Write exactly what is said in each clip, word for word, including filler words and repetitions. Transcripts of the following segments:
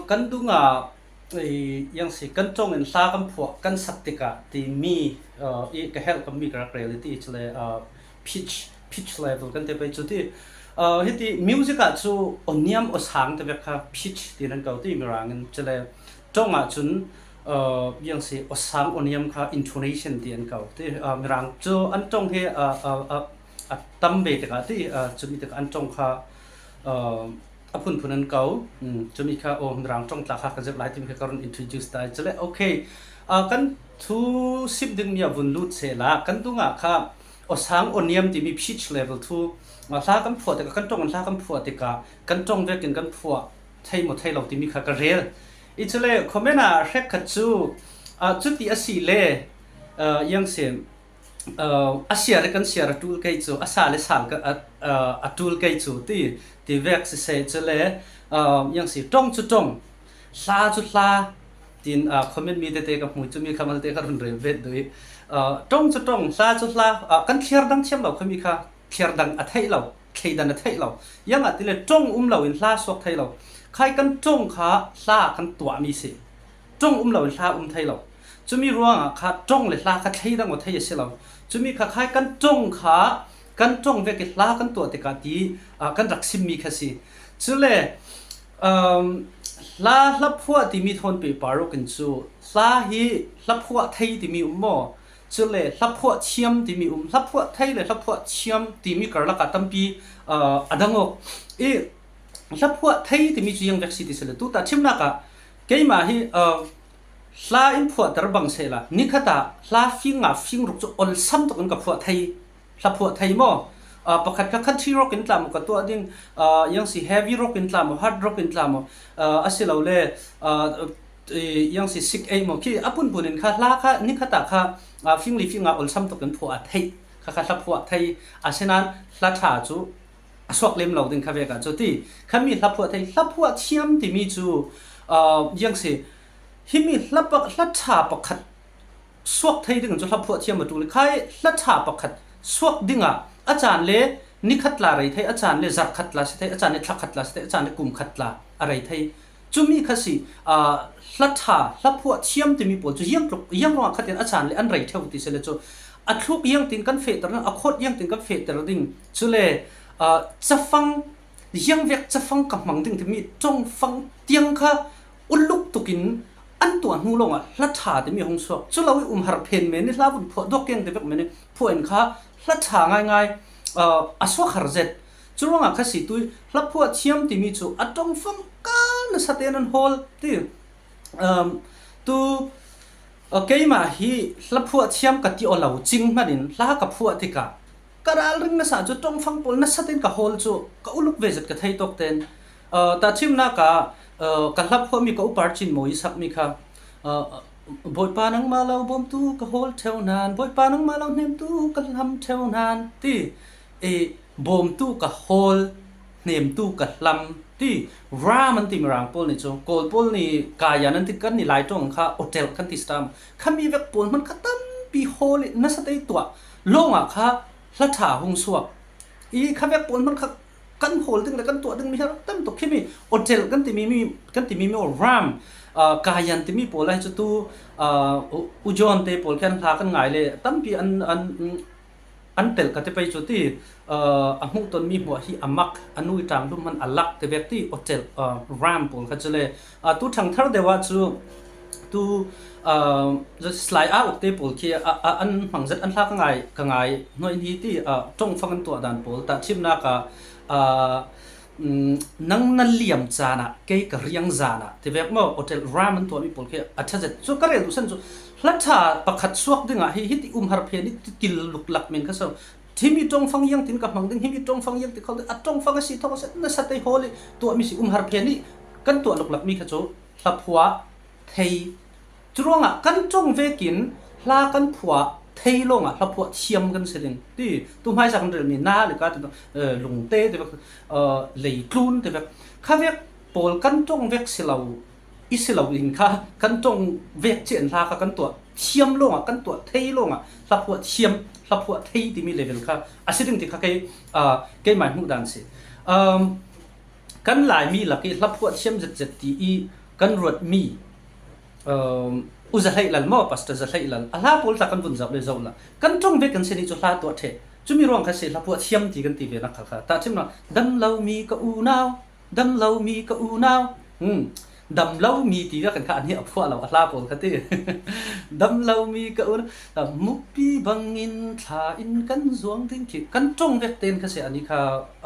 Kan dungah yang si kan ṭawng in hla kan phuah kan sak tikah timi i ka helh kan mi ka rak rel i ti cule pitch pitch level kan ti pei cu ti. Hiti music ah cu awniam awsang te vek kha pitch ti nan ko ti Mirang in cule ṭawng ah cun yang si awsang awniam kha intonation ti an ko ti. Mirang cu an ṭawng hi a tam ve tikah ti cumi tikah an ṭawng kha a phunphun an ko. Cumi kha aw Mirang ṭawng tla kha ka zirh lai timi kha ka run introduce ta cule okay. Kan thu sim dingmi ah vun lut sehla kan dungah kha awsang awniam timi pitch level thu hla kan phuah tikah kan ṭawng in hla kan phuah tikah kan ṭawng vekin kan phuah thei maw thei lo timi kha ka rel. I cule comment ah hrekkhat cu cuti a si le yang si a siar i kan siar a ṭul kei cu a sa le sal a ṭul kei cu ti ti vek siseh cule yang si ṭawng cu ṭawng hla cu hla tin comment mi tete ka hmui cumi kha malte ka run rel vet duh i ṭawng cu ṭawng hla cu hla kan thliar dang thiam lo khami kha thliar dang a theih lo thleidan a theih lo. Yang ah tile ṭawng um lo in hla suak thei lo. Khai kan ṭawng kha hla kan tuahmi si. Ṭawng um lo in hla um thei lo. Cumi ruangah kha ṭawng le hla kha thleidang aw thei a si lo. Cumi kha khai kan ṭawng kha kan ṭawng vek i hla kan tuah tikah ti kan rak simmi kha si. Cule hla hlaphuah timi thawn pehpar awk in cu hla hi hlaphuah thei timi um maw? Cule hlaphuah thiam timi um, hlaphuah thei le hlaphuah thiam timi karlak ah tampi a dang awk i hlaphuah thei timi cu ziang vek si ti si le tuta thimnak ah keimah hi hla in phuahter bang sehla nikhat ah hla fing nga fing ruk cu olsam tuk in ka phuah thei, hlaphuah thei maw? Pakhat kha country rock in tla maw ka tuah ding, yang si heavy rock in tla maw, hard rock in tla maw, a si lo le yang si sik ei maw khi a punpun in kha hla kha nikhat ah kha fingli fing nga olsam tuk in phuah a theih kha kha hlaphuah thei a si nan hla ṭha cu a suak lem lo ding kha vek ah cu ti. Khami hlaphuah thei, hlaphuah thiam timi cu yang si himi hla ṭha pakhat suak thei ding cu hlaphuah thiam a ṭul i khai hla ṭha pakhat suak dingah a caan le nikhat tla rei thei, a caan le zarh khat tla si thei, a caan le thla khat tla si thei, a caan le kum khat tla a rei thei. Cumi kha si hla ṭha, hlaphuah thiam timi pawl cu ziang tluk, ziang ruangah khatin a caan le an rei ṭheu ti si le cu a thluk ziangtin kan fehter ding, a khawt ziangtin kan fehter ding. Cule cafang ziang vek cafang ka hmang ding timi ṭawngfang tiang kha uluk tukin an tuah hnu lawngah hla ṭha timi a hung suak. Cu lo i umhar phen men i hla vun phuah duak keng te vek men i phuah in kha hla ṭha ngaingai a suak har zet. Cu ruangah kha si tu i hlaphuah thiam timi cu a ṭawngfang ka nasa tein an hawl ti. Tu keimah hi hlaphuah thiam ka ti aw lo cing hmanin hla ka phuah tikah ka ralring nasa cu ṭawngfang pawl nasa tein ka hawl cu ka uluk ve zet ka thei tawk ten. Tahṭhimnak ah ka hlaphuahmi ka upar cin maw i sakmi kha Bawipa nangmah lo bawmtu ka hawl ṭheu nan, Bawipa nangmah lo hnemtu ka hlam ṭheu nan ti. Bawmtu ka hawl, hnemtu ka hlam ti. Ram an ti Mirang pawl nih cu, Kawl pawl nih kayan an ti, kan nih lai ṭawng kha hotel kan ti stam. Khami vek pawl hman kha tampi hawl i nasa tei tuah lawngah kha hla ṭha hung suak i kha vek pawl hman kha kan hawl ding le kan tuah ding mi hla rak tam tuk khimi hotel kan timi mi, kan timi mi ram kayan timi pawl ai cu tu u John te pawl khan hla kan ngai le tampi an an an telh ka ti pei cu ti. A hmuh ton mi hmuah hi a mak, a nui ṭang hlum hman a lak ti vek ti hotel ram pawl kha cu le tu ṭhangthar deuh ah cu tu slai a uk te pawl khi an hmang zet an hla ka ngai ka ngai hnuai hi ti ṭawngfang an tuah dan pawl tahṭhimnak ah nang na liam caan ah kei ka riang zan ah ti vek maw hotel ram an tuahmi pawl khi a ṭha zet cu ka rel duhsan cu hla ṭha pakhat suak dingah hi hiti umhar phen i ti til luklak men kha so. Himi ṭawngfang ziangtin ka hmang ding, himi ṭawngfang ziangtin kho ding, a ṭawngfang a si thawk a si, nasa tei hawl i tuahmi si umhar phen i kan tuah luklakmi kha cu hlaphuah thei. Curuangah kan ṭawng vekin hla kan phuah thei lawngah hlaphuah thiam kan si ding ti. Tu hmaisa kan relmi na le ka ti lungte ti vek, leitlun ti vek kha vek pawl kan ṭawng vek si lo i si lo in kha kan ṭawng vek cian hla kha kan tuah thiam lawngah kan tuah thei lawngah hlaphuah thiam hlaphuah thei timi level kha a si ding ti kha kei keimah hmuh dan si. Kan Laimi lak i hla phuah thiam zetzet ti i kan ruat mi, um, U Za Hleih Lal maw, Pastor Za Hleih Lal, a hla pawl tla kan vun zoh le zoh la. Kan ṭong vek kan si ni cu hla tuah ṭheh. Cumi ruang kha si hla phuah thiam ti kan ti ve nak khal kha. Tahṭhimnak, dam lo mi ka unau, dam lo mi ka unau. Hmm. Dam lo mi ti vek kan kha an hi a phuah lo a hla pawl kha ti. Dam lo mi ka unau. Ah, mukpi bangin thla in kan zuang ding khi kan ṭong vek ten kha si an i kha,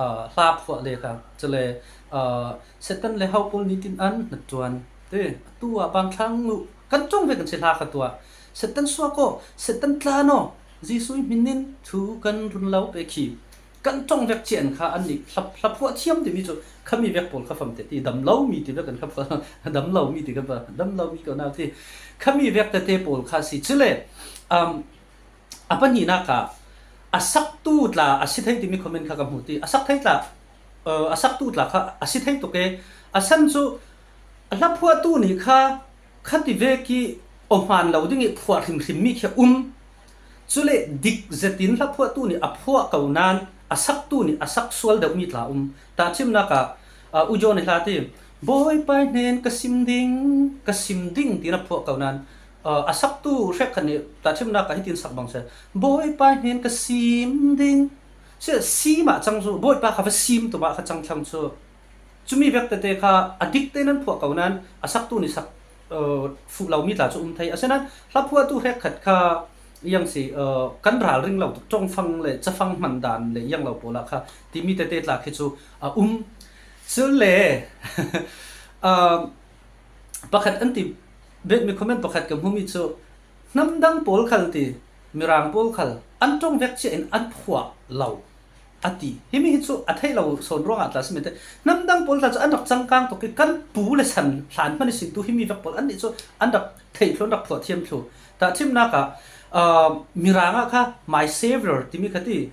ah, hla phuah le kha. Cule, ah, Satan le hau pawl nitin an hnaṭuan. Te, atu ah bang thlang nu. Kan ṭong vek kan si hla kha tuah. Satan suak aw, Satan tlan aw. Jesuh hmin in thu kan run lo pe khi. Kan ṭong vek cian kha an nih hla, hla phuah thiam timi cu khami vek pawl kha fam te ti dam lo mi ti vek kan kha phuah, dam lo mi ti kan phuah, dam lo mi ko nau ti. Khami vek tete pawl kha si. Cule, um, a pahnihnak ah a saktu tla a si thei timi comment kha ka hmu ti. A sak thei tla, uh, a saktu tla kha a si thei tuk e. A san cu a hla phuahtu nih kha khati vek i awhman lo ding i phuah hrimhrim mi khi a um. Cule dik zetin hla phuahtu nih a phuah ko nain a saktu nih a sak sual deuh mi tla um. Tahṭhimnak ah, ah, U John i hla ti, Bawipa hnen ka sim ding, ka sim ding, tiin a phuah ko nain, ah, a saktu hrekkhat nih tahṭhimnak ah hitin sak bang si, Bawipa hnen ka sim ding. Si, sim ah cang cu, Bawipa kha va sim tum ah kha cang thlang cu. Cumi vek tete kha a dik te nan phuah ko nain a saktu nih sak, uh, fuh lo mi tla cu um thei. Asinain hla phuahtu hrekkhat kha iang si, uh, kan ralring lo tuk, ṭongfang le cafang hman dan le iang lo pawl ah kha timi tete tla khi cu a um. Cule, uh, pakhat an ti, bet mi comment pakhat ka hmu mi cu, hnam dang pawl khal ti, Mirang pawl khal an ṭong vek cia in an phuah lo a ti. Himi hi cu a theih lo sawn ruangah tla si men te. Hnam dang pawl tla cu an rak cangkang tuk i kan pu le san hlan hman i sin tu himi vek pawl an nih cu an rak theih thlu, an rak phuah thiam thlu. Tahṭhimnak ah, ah, Mirang ah kha my savior timi kha ti.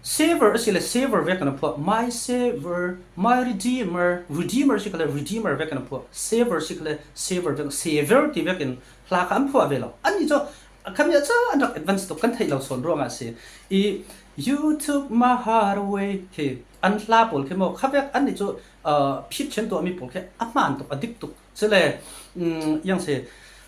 Savior a si le savior vek kan phuah. My savior, my redeemer, redeemer si kha le redeemer vek kan phuah. Savior si kha le savior vek, savior ti vekin hla kha an phuah ve lo. An nih cu khami ah cu an rak advance tuk, kan theih lo sawn ruangah a si. I, you took my heart away khi an hla pawl khi maw, kha vek an nih cu, uh, phit chen tuahmi pawl khi a hmaan tuk, a dik tuk. Cule, um, iang si,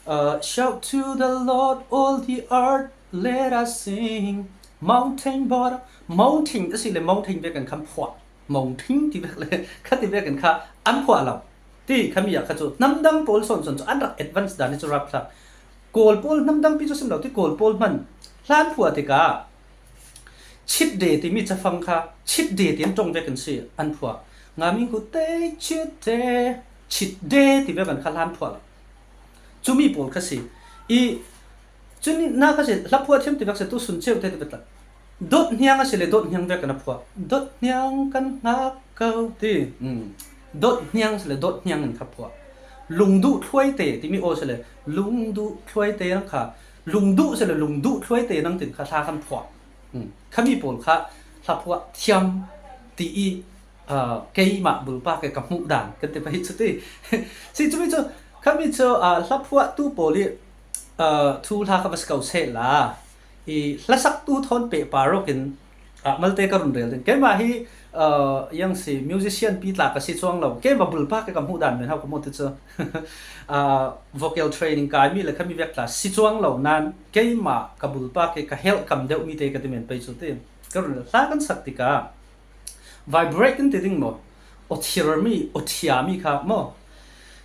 uh, shout to the Lord, all the earth, let us sing. Mountain bottom, mountain a si le mountain vek kan khan phuah. Mountain ti vek le, kha ti vek kan kha an phuah lo. Ti khami ah kha cu hnam dang pawl sawn sawn cu an rak advance dan i cu rapthlak. Kawl pawl hnam dang pi cu sim lo ti, Kawl pawl hman hlan phuah tikah chitde timi cafang kha chitde ti an ṭong vek an si, an phuah. Nga ming ku te chitde, chitde ti vek an kha hlan phuah lo. Cumi pawl kha si. I, cun na kha si, hla phuah thiam ti vek si, tu sun ceu te ti vek la. Dot hniang a si le dot hniang vek kan a phuah. Dot hniang kan hngak ko ti. Hmm. Dot hniang si le dot hniang in kha phuah. Lungduh thluaite timi aw si le lungduh thluaite nang kha, lungduh si le lungduh thluaite nang tin kha hla kan phuah. Hmm. Khami pawl kha hla phuah thiam ti i, ah, keimah bulpak e ka hmuh dan kan ti pah hi cu ti. Si cumi cu, khami cu, ah, hla phuahtu pawl i, ah, thu hla kha va si ko seh la. I hlasaktu thawn pehpar awk in, ah, malte ka run rel ding. Keimah hi, ah, iang si musician pi tla ka si cuang lo. Keimah bulpak e ka hmuh dan men hau ka hmuh ti cu, ah, vocal training kai mi le khami vek tla si cuang lo nain keimah ka bulpak e ka helh kam deuh mi te ka ti men pei cu ti. Ka run rel. Hla kan sak tikah vibrate kan ti ding maw? Awthir mi, awthia mi kha maw?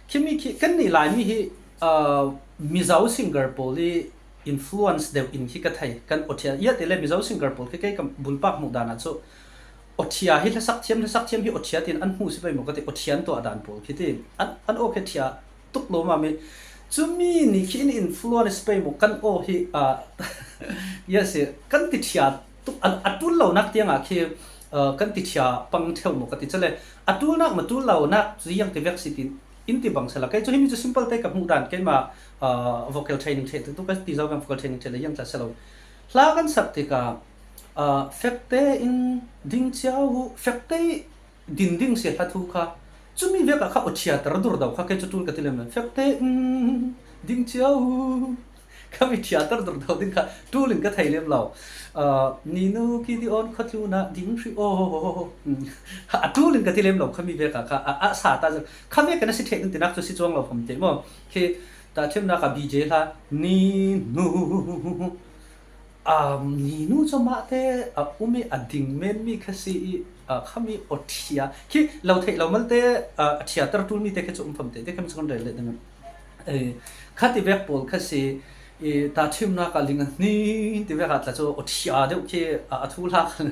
Khimi khi, kannih Laimi hi, ah, Mizo singer pawl i influence deuh in khi ka thei. Kan awthia, ia ti le Mizo singer pawl khi kei ka bulpak hmuh dan ah cu awthia hi hlasak thiam, hlasak thiam hi awthia tin an hmuh si pei maw ka ti, awthia an tuah dan pawl khi ti. An, an aw khi thia tuk lo mah mi. Cumi nih khi in influence pei maw kan aw hi, ah, ia si, kan ti thia tuk, a, a ṭul lonak tiangah khi, ah, kan ti thia pang theu maw ka ti cale. A ṭulnak ma ṭul lonak cu iang ti vek si tin in ti bang sala. Kei cu himi cu simple te ka hmuh dan, keimah, ah, vocal training ṭheh tu ka ti zo vang vocal training ṭheh le iang tla si lo. Hla kan sak tikah, ah, fekte in ding cio uh, fekte din ding si hla thu kha. Cumi vek ah kha awthia tar dur do kha kei cu ṭul ka ti lem. Fekte in ding cio uh, Khami theater dur tho ding kha, tulin ka thei lem lo. Ah, Ninu Gideon khatluna ding hri aw. Hmm. A tulin ka ti lem lo, khami vek a kha, a, a sa ta zan. Kha vek ka na si thei ding tinak chu si chuang lo kham te maw. Khi ta thim na ka B J hla, Ninu. Um, Ninu chu mah te, a um i a ding men mi kha si i, a khami aw thia. Khi lo thei lo mal te, a, a theater tul mi te kha chu um kham te, te kham chu kan rel le ding. Eh, kha ti vek pawl kha si, i, ta thim na ka ling a ni, ti vek a tla chu aw thia deuh khi, a, a thu hla kha,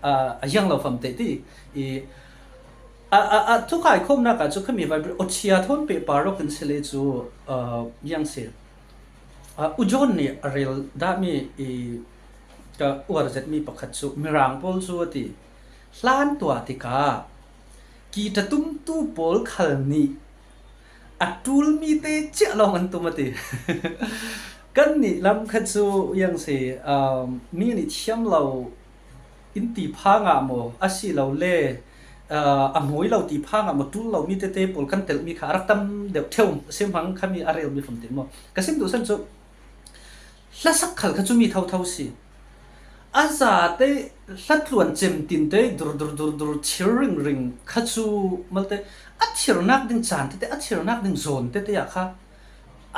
a, a yang lo kham te ti. I, a, a, a, thu kai khom na ka chu khami vai aw thia thon pe pa ro kan se le chu, a, yang se. A, U John ni a rel da mi i ka uar zet mi pakhat chu Mirang pawl chu a ti. Hlan tua ti ka. Ki ta tum tu pawl khal ni. A tul mi te chia long an tum a ti. Kan ni lam khat chu yang si, um, mi ni thiam lo in ti pha ngah maw, a si lo le, ah, a mawi lo ti pha ngah maw, tul lo mi tete pawl kan tel mi kha a rak tam deuh theu, sim hang khami a rel mi fam te maw. Ka sim duh san chu, hlasak khal kha chu mi tho tho si. A za te hlatluan cem tin te dur dur dur dur thir ring ring kha chu mal te, a thir nak ding chan tete, a thir nak ding zawn tete a kha,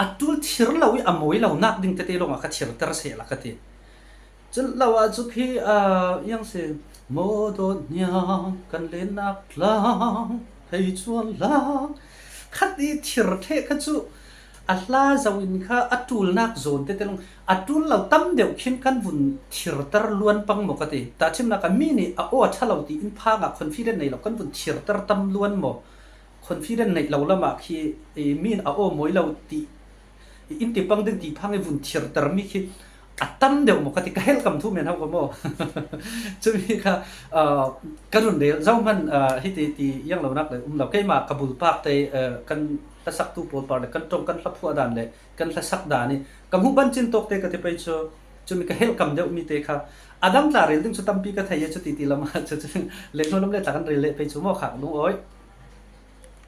a tul thir lo i a mawi lo nak ding tete long a kha thir ter se la ka ti. Chun lo a chu khi, ah, yang se, maw dawn niang kan len nak tlang, hei chuan lang. Khat i thir theh kha chu a hla zo in kha a tul nak zawn tete long. A tul lo tam deuh khin kan vun thir ter luan pang maw ka ti. Ta thim na ka mi ni a aw a tha lo ti in pha ngah confident nei lo kan vun thir ter tam luan maw. Confident neih lo lamah khi, i, min a aw mawi lo ti, i, in ti pang ding ti phang i vun thir ter mi khi a tam deuh maw ka ti, ka helh kam thu men hau ka maw. Chumi kha, ah, ka run rel zo hman, ah, hiti ti yang lo nak le um lo. Keimah ka bul pak te, eh, kan hlasak tu pawl par le kan tong kan hla phuah dan le kan hlasak dan i ka hmuh ban chin tawk te ka ti pei chu, chumi ka helh kam deuh mi te kha a dang tla rel ding chu tampi ka thei a chu titi lamah chu, chu le hnu lam le tla kan rel leh pei chu maw khak lungawi.